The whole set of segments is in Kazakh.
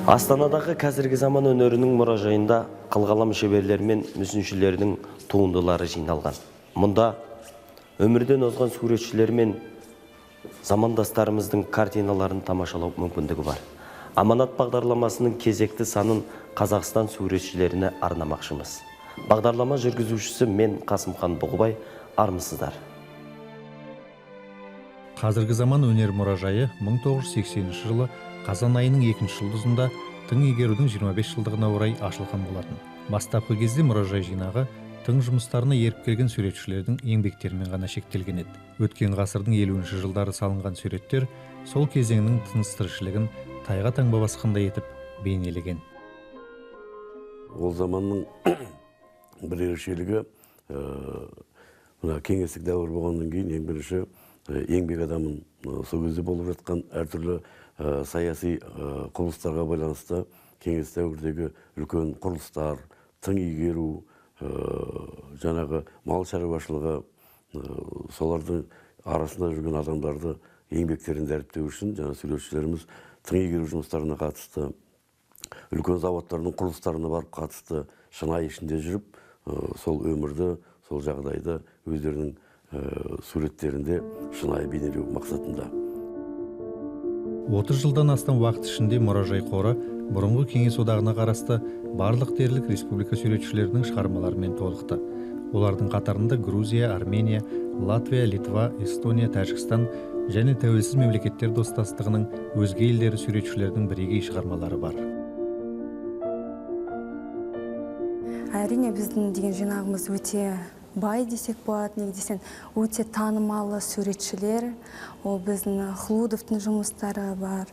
Астанадағы қазіргі заман өнерінің мұражайында қылқалам шеберлері мен мүсіншілердің туындылары жиналған. Мұнда өмірден озған суретшілер мен замандастарымыздың картиналарын тамашалау мүмкіндігі бар. Аманат бағдарламасының кезекті санын Қазақстан суретшілеріне арнамақшымыз. Бағдарлама жүргізушісі мен Қасымхан Бұғыбай. Армысыздар. Қазіргі заман өнер мұражайы 1980 жылы қазан айының екінші жұлдызында тың игерудің 25 жылдығына орай ашылған болатын. Бастапқы кезде мұражай жинағы тың жұмыстарына еріп келген суретшілердің еңбектерімен ғана шектелген еді. Өткен ғасырдың 50 жылдары салынған суреттер сол кезеңнің тыныс тіршілігін тайға таңба басқандай етіп бейнелеген. Ол заманның бір ерекшелігі, мына кеңестік дәуір болғаннан кейін ең бірінші еңбек адамын сол кезде болып жатқан әртүрлі саяси құбылыстарға байланысты кеңес дәуірдегі үлкен құрылыстар, тың игеру, жаңағы мал шаруашылығы, солардың арасында жүрген адамдарды еңбектерін дәріптеу үшін жаңа суретшілеріміз тың игеру жұмыстарына қатысты, үлкен заводтардың құрылыстарына барып қатысты, шынайы ішінде жүріп, сол өмірді, сол жағдайды өздерінің суреттерінде шынайы бейнелеу мақсатында. 30 жылдан астам уақыт ішінде мұражай қоры бұрынғы Кеңес одағына қарасты барлық дерлік республика суретшілерінің шығармаларымен толықты. Олардың қатарында Грузия, Армения, Латвия, Литва, Эстония, Тәжікстан және тәуелсіз мемлекеттер достастығының өзге елдері суретшілерінің бірегей шығармалары бар. Әрине, біздің деген жинағымыз өте бай десек болады, неге десең өте танымалы суретшілер. Ол біздің Хлудовтың жұмыстары бар,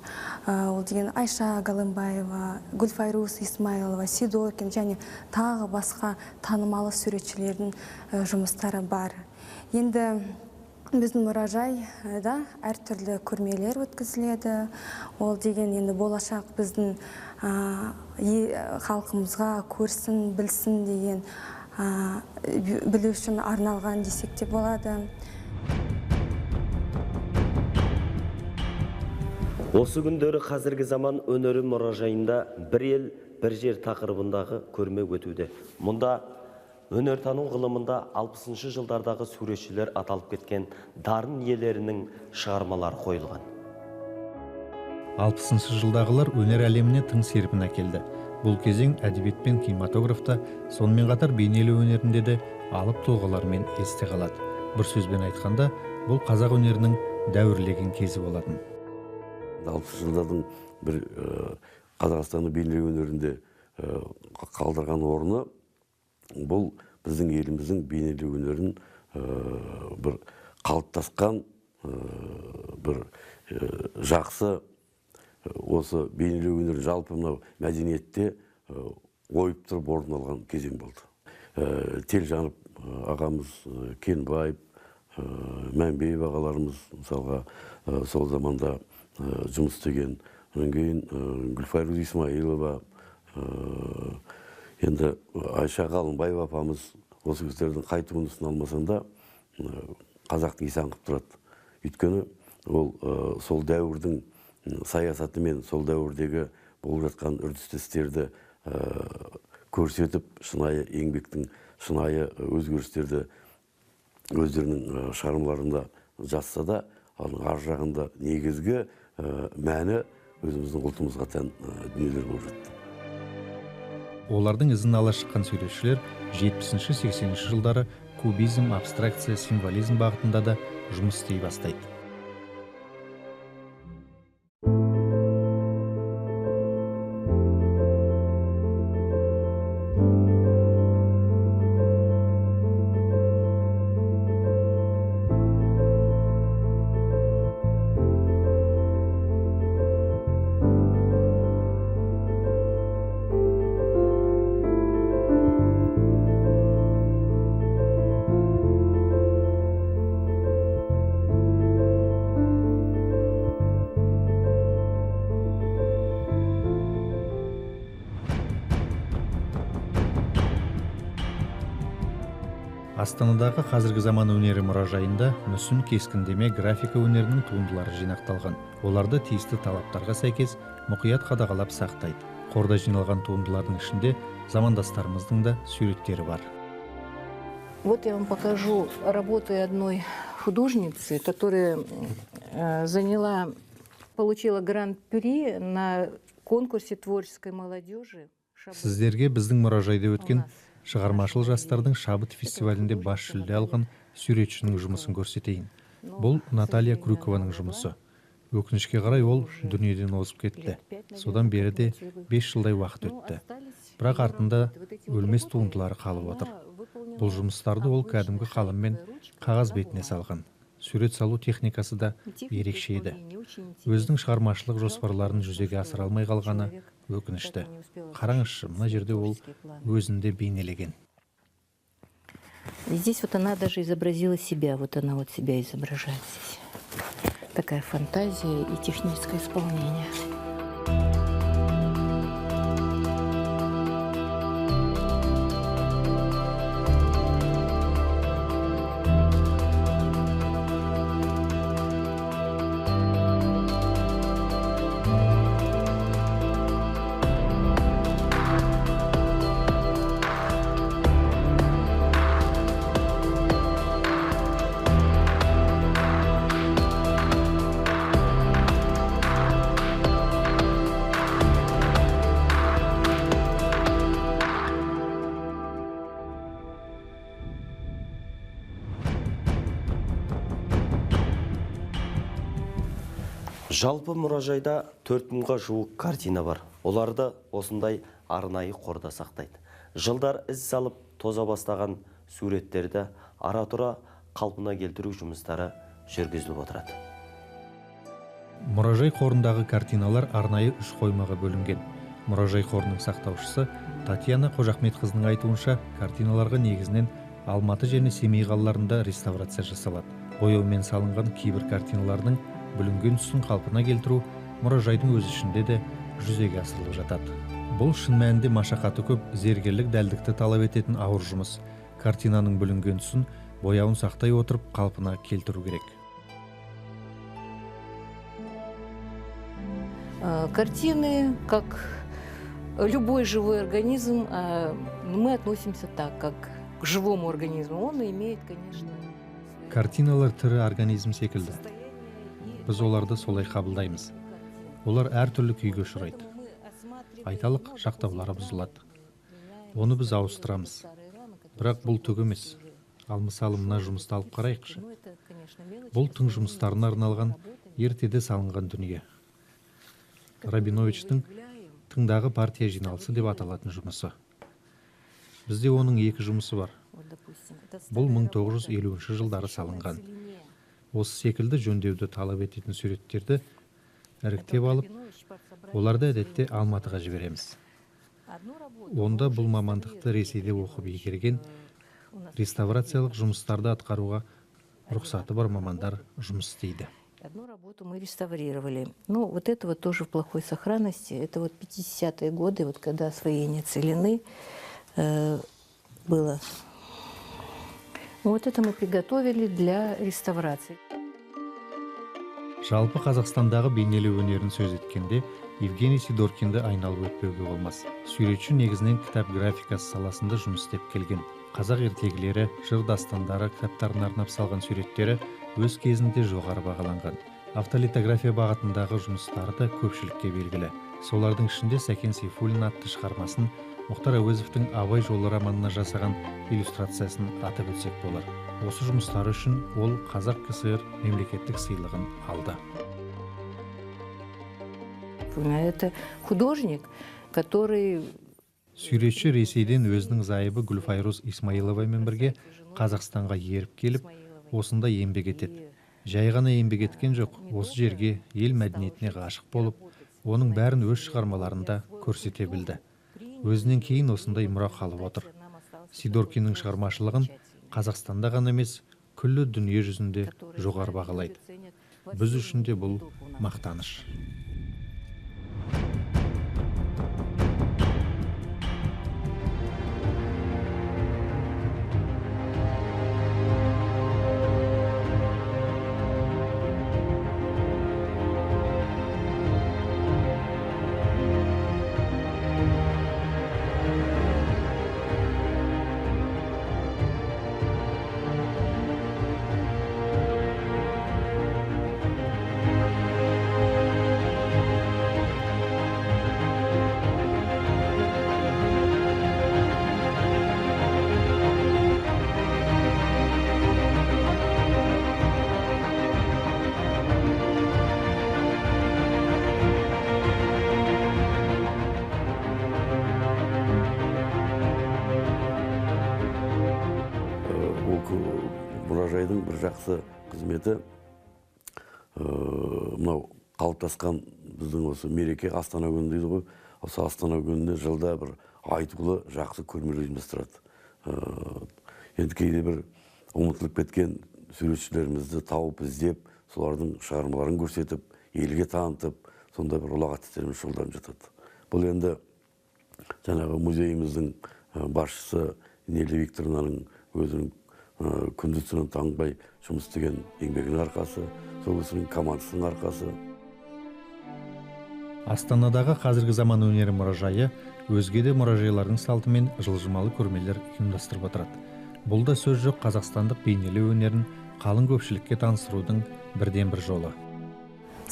ол деген Айша Галымбаева, Гүлфайрус Исмаилова, Сидоркин және тағы басқа танымалы суретшілердің жұмыстары бар. Енді біздің мұражайда әртүрлі көрмелер өткізіледі. Ол деген енді болашақ біздің халқымызға көрсін, білсін деген білу үшін арналған десек те болады. Осы күндері қазіргі заман өнері мұражайында бір ел, бір жер тақырыбындағы көрме өтуде. Мұнда өнертану ғылымында 60 жылдардағы суретшілер аталып кеткен дарын иелерінің шығармалары қойылған. 60 жылдағылар өнер әлеміне тың серпін әкелді. Бұл кезең әдебиет пен кинематографта, сонымен қатар бейнелеу өнерінде де алып тұлғалармен есте қалады. Бір сөзбен айтқанда, бұл қазақ өнерінің дәуірлеген кезі болатын. 60 жылдардың бір Қазақстанның бейнелеу өнерінде қалдырған орны бұл біздің еліміздің бейнелеу өнерін бір қалыптасқан, бір жақсы осы бейнелеу өнері жалпы мынау мәдениетте ойып тұрып орын алған кезең болды. Телжанов ағамыз, Кенбаев, Мәмбиев ағаларымыз мысалға сол заманда жұмыс істеген. Одан кейін Гүлфайрус Исмаилова, енді Айша Ғалымбаева апамыз, осы кісілердің қай туындысын алмасаң да қазақтың иісі аңқып тұрады. Өйткені ол сол дәуірдің саясатымен, сол дәуірдегі болып жатқан үрдістерді көрсетіп, шынайы еңбектің, шынайы өзгерістерді өздерінің шығармаларында жазса да, оның ар жағында негізгі мәні өзіміздің ұлтымызға тән дүниелер болып жатты. Олардың ізін ала шыққан суретшілер 70-80 жылдары кубизм, абстракция, символизм бағытында да жұмыс істей бастайды. Астанадағы қазіргі заман өнері мұражайында мүсін, кескіндеме, графика өнерінің туындылары жинақталған. Оларды тиісті талаптарға сәйкес мұқият қадағалап сақтайды. Қорда жиналған туындылардың ішінде замандастарымыздың да суреттері бар. Вот я вам покажу работы одной художницы, которая получила гран-при на конкурсе творческой молодежи. Сіздерге біздің мұражайда өткен шығармашыл жастардың шабыт фестивалінде бас жүлде алған суретшінің жұмысын көрсетейін. Бұл Наталья Крюкованың жұмысы. Өкінішке қарай, ол дүниеден озып кетті. Содан бері де 5 жылдай уақыт өтті. Бірақ артында өлмес туындылары қалып отыр. Бұл жұмыстарды ол кәдімгі қаламмен қағаз бетіне салған. Сурет салу техникасы да ерекше еді. Өзінің шығармашылық жоспарларын жүзеге асыра алмай қалғаны өкінішті. Қараңызшы, мына жерде ол өзінде бейнелеген. Здесь вот она даже изобразила себя, вот она вот себя изображает здесь. Такая фантазия и техническое исполнение. Жалпы мұражайда 4000-ға жуық картина бар. Оларды осындай арнайы қорда сақтайды. Жылдар із салып тоза бастаған суреттерді ара-тұра қалпына келтіру жұмыстары жүргізіліп отырады. Мұражай қорындағы картиналар арнайы 3 қоймаға бөлінген. Мұражай қорының сақтаушысы Татьяна Қожахметқызының айтуынша, картиналарға негізінен Алматы және Семей қалаларында реставрация жасалады. Бояумен салынған кейбір картиналардың бүлінген түсін қалпына келтіру мұражайдың өз ішінде де жүзеге асырылып жатады. Бұл шын мәнінде машақаты көп, зергерлік дәлдікті талап ететін ауыр жұмыс. Картинаның бүлінген түсін бояуын сақтай отырып қалпына келтіру керек. Картины, как любой живой организм, мы относимся так, как к живому организму. Он имеет, конечно. Картиналар тірі организм секілді. Біз оларды солай қабылдаймыз. Олар әртүрлі күйге ұшырайды. Айталық, жақтаулары бұзылады. Оны біз ауыстырамыз. Бірақ бұл түк емес. Ал мысалы мына жұмысты алып қарайықшы. Бұл тың жұмыстарына арналған ертеде салынған дүние. Рабиновичтің тыңдағы партия жиналысы деп аталатын жұмысы. Бізде оның 2 жұмысы бар. Бұл 1950 жылдары салынған. Осы секілді жөндеуді талап ететін суреттерді іріктеп алып, оларды әдетте Алматыға жібереміз. Онда бұл мамандықты Ресейде оқып игерген, реставрациялық жұмыстарды атқаруға рұқсаты бар мамандар жұмыс істейді. Одну работу мы реставрировали. Ну, вот это вот тоже в плохой сохранности. Это вот 50-е годы, вот когда освоение целины было. Вот это мы приготовили для реставрации. Жалпы Қазақстандағы бейнелеу өнерін сөз еткенде Евгений Сидоркинді айналып өтпеуге болмас. Суретші негізінен кітап графикасы саласында жұмыс істеп келген. Қазақ ертегілері, жыр дастандары кітаптарына арнап салған суреттері өз кезінде жоғары бағаланған. Автолитография бағытындағы жұмыстары да көпшілікке белгілі. Солардың ішінде Сәкен Сейфуллин атты шығармасын, Мұхтар Әуезовтің Абай жолы романына жасаған иллюстрациясын атап өтсек болар. Осы жұмыстары үшін ол Қазақ КСР мемлекеттік сыйлығын алды. Это художник, который... Суретші Ресейден өзінің зайыбы Гүлфайрус Исмаиловамен бірге Қазақстанға еріп келіп, осында еңбек етеді. Жай ғана еңбек еткен жоқ, осы жерге ел мәдениетіне ғашық болып, оның бәрін өз шығармаларында көрсете білді. Өзінен кейін осындай мұра қалып отыр. Сидоркиннің шығармашылығын Қазақстанда ғана емес, күллі дүние жүзінде жоғары бағалайды. Біз үшін де бұл мақтаныш. Мұражайдың бір жақсы қызметі мынау қалыптасқан біздің осы мереке Астана күні дейді ғой. Осы Астана күніне жылда бір айтулы жақсы көрмелер ұйымдастырады. Енді кейде бір ұмытылып кеткен суретшілерімізді тауып іздеп, солардың шығармаларын көрсетіп, елге танытып, сондай бір ұлағатты істермен шұғылданып жатады. Бұл енді жаңағы музейіміздің басшысы Нелли Викторовнаның өзінің күндіз түні таңбай жұмыс істеген еңбегінің арқасы, сол кісінің командасының арқасы. Астанадағы қазіргі заман өнері мұражайы өзге де мұражайлардың салтымен жылжымалы көрмелер ұйымдастырып отырады. Бұл да сөз жоқ қазақстандық бейнелеу өнерін қалың көпшілікке таныстырудың бірден бір жолы.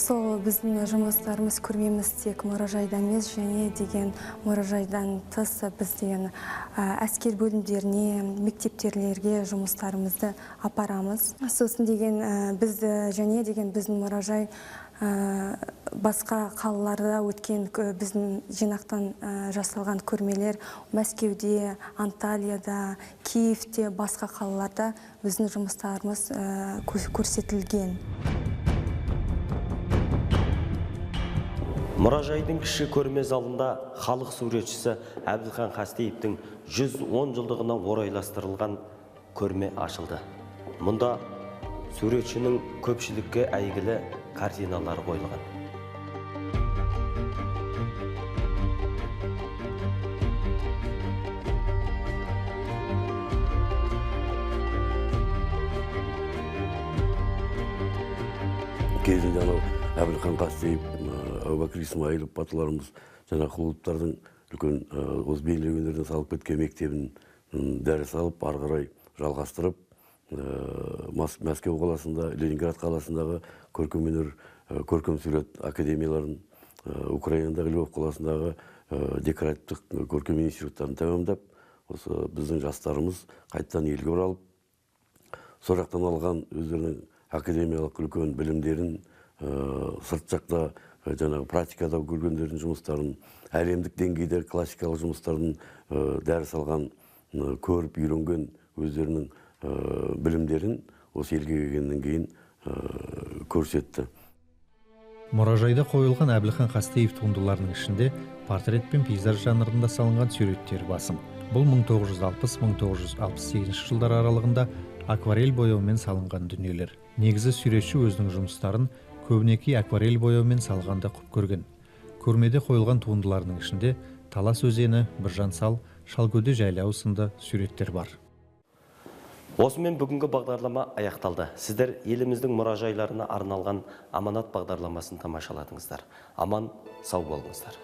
Сол біздің жұмыстарымыз, көрмеміз тек мұражайда емес, және деген мұражайдан тыс біз деген әскер бөлімдеріне, мектептерге жұмыстарымызды апарамыз. Сосын деген бізді және деген біздің мұражай басқа қалаларда өткен біздің жинақтан жасалған көрмелер Мәскеуде, Анталияда, Киевте, басқа қалаларда біздің жұмыстарымыз көрсетілген. Мұражайдың кіші көрме залында халық суретшісі Әбілхан Қастеевтің 110 жылдығына орайластырылған көрме ашылды. Мұнда суретшінің көпшілікке әйгілі картиналары қойылған. Кезінде анау Әбілхан Қастеев, Әубәкір Исмайылов батырларымыз жаңа Хлудовтардың үлкен осы бейнелеу өнерден салып кеткен мектебін дәріс алып, ары қарай жалғастырып, Мәскеу қаласында, Ленинград қаласындағы көркем өнер, көркем сурет академияларын, Украинадағы Львов қаласындағы декоративтік көркем институттарын тәмамдап, осы біздің жастарымыз қайтадан елге оралып, сол жақтан алған өздерінің академиялық үлкен білімдерін, сырт жақта жаңағы практикада көргендердің жұмыстарын, әлемдік деңгейде классикалық жұмыстарын дәріс алған, көріп үйренген өздерінің білімдерін осы елге келгеннен кейін көрсетті. Мұражайда қойылған Әбілхан Қастеев туындыларының ішінде портрет пен пейзаж жанрында салынған суреттер басым. Бұл 1960-1968 жылдар аралығында акварель бояумен салынған дүниелер. Негізі суретші өзінің жұмыстарын көбінесе акварель бояумен салғанда құп көрген. Көрмеде қойылған туындыларының ішінде Талас өзені, Біржан сал, Шалкөде жайлауы сынды суреттер бар. Осымен бүгінгі бағдарлама аяқталды. Сіздер еліміздің мұражайларына арналған аманат бағдарламасын тамашаладыңыздар. Аман, сау болыңыздар.